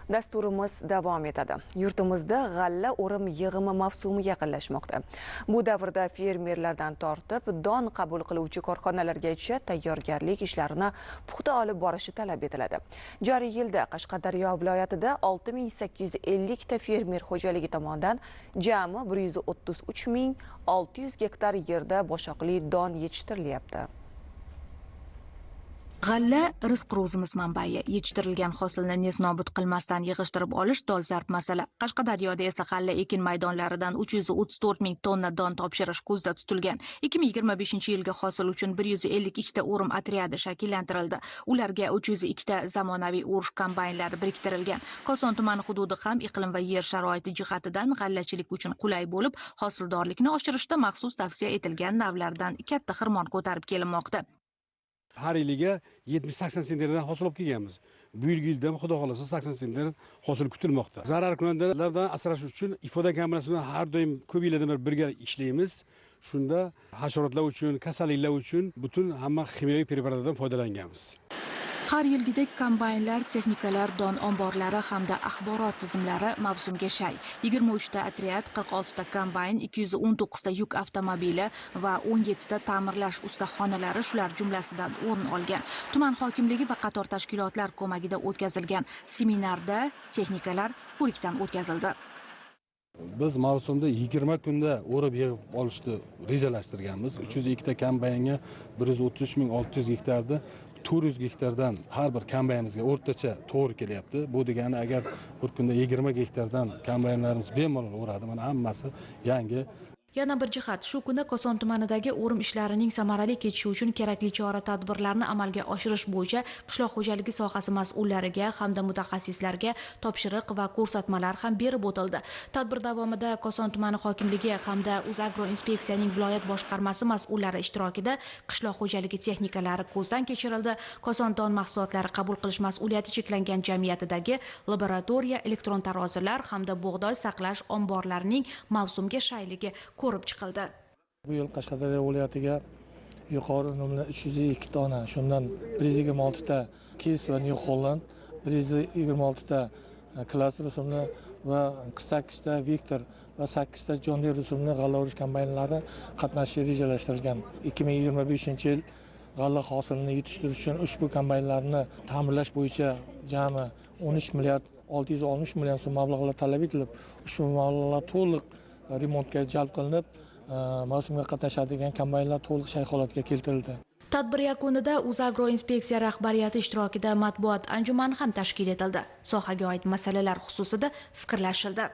Dasturimiz davom etadi. Yurtimizda g'alla o'rim yig'imi mavsumi yaqinlashmoqda. Bu davrda fermerlardan tortib don qabul qiluvchi korxonalargacha tayyorgarlik ishlarini puxta olib borishi talab etiladi. Joriy yilda Qashqadaryo viloyatida 6850 ta fermer xo'jaligi tomonidan jami 133 600 gektar yerda boshoqli don yetishtirilyapti. G'alla rizq ro'zimiz manbai. Yetishtirilgan hosilni nest nobud qilmasdan yig'ishtirib olish dolzarb masala. Qashqadaryoda esa g'alla ekin maydonlaridan 334 ming tonna don topshirish ko'zda tutilgan. 2025-yilgi hosil uchun 152 ta o'rim otryadi shakllantirildi. Ularga 302 ta zamonaviy o'rish kombaynlari biriktirilgan. Koson tumani hududi ham iqlim va yer sharoiti jihatidan g'allachilik uchun qulay bo'lib, hosildorlikni oshirishda maxsus tavsiya etilgan navlardan katta xirmon ko'tarib kelinmoqda. Har yiliga 70-80 sentnerdan hosil olib kelganmiz. Bu yilgi yilda ham xudo xohlasa 80 sentner hosil kutilmoqda. Zarar kunandalardan asrash uchun Ifoda kompaniyasi bilan har doim ko'p yillardan beri birga ishlaymiz. Shunda hasharotlar uchun, kasalliklar uchun butun hamma ximiyaviy preparatlardan foydalanganmiz. Har yilgidek kombaynlar, texnikalar, don omborlari hamda axborot tizimlari mavsumga shay. 23 ta otryad, 46 ta kombayn, 219 ta yuk avtomobili va 17 ta ta'mirlash ustaxonalari shular jumlasidan o'rin olgan. Tuman hokimligi va qator tashkilotlar ko'magida o'tkazilgan seminarda texnikalar ko'rikdan o'tkazildi. Biz mavsumda 20 kunda o'rib yig'ib olishni rejalashtirganmiz. 302 ta kombaynga 133 600 gektarda 400 gektardan har bir kombaynimizga o'rtacha to'g'ri kelyapti. Bu degani, agar bir kunda 20 gektardan kombaynlarimiz bemalol o'radi. Mana, hammasi yangi. Yana bir jihat, shu kuni Koson tumanidagi o'rim ishlarining samarali kechishi uchun kerakli chora-tadbirlarni amalga oshirish bo'yicha qishloq xo'jaligi sohasi mas'ullariga hamda mutaxassislarga topshiriq va ko'rsatmalar ham berib o'tildi. Tadbir davomida Koson tumani hokimligi hamda O'zagroinspeksiyaning viloyat boshqarmasi mas'ullari ishtirokida qishloq xo'jaligi texnikalari ko'zdan kechirildi. Koson don mahsulotlari qabul qilish mas'uliyati cheklangan jamiyatidagi laboratoriya, elektron tarozilar hamda bug'doy saqlash omborlarining mavsumga shayligi ko'rib chiqildi. Bu yil Qashqadaryo viloyatiga yuqori unumli 302 dona, shundan 126 ta Kis va New Holland, 126 ta Klaas rusumli va 48 ta Victor va 8 ta John Deere rusumli g'alla o'rish kombaynlari qatnashishi rejalashtirilgan. 2025 yil g'alla hosilini yetishtirish uchun ushbu kombaynlarni ta'mirlash bo'yicha jami 13 milliard 660 million so'm mablag'lar talab etilib, ushbu mablag'lar to'liq remontga jalb qilinib, mavsumga qatnashadigan kombaynlar to'liq shay holatga keltirildi. Tadbir yakunida O'zagroinspeksiya rahbariyati ishtirokida matbuot anjumani ham tashkil etildi. Sohaga oid masalalar xususida fikrlashildi.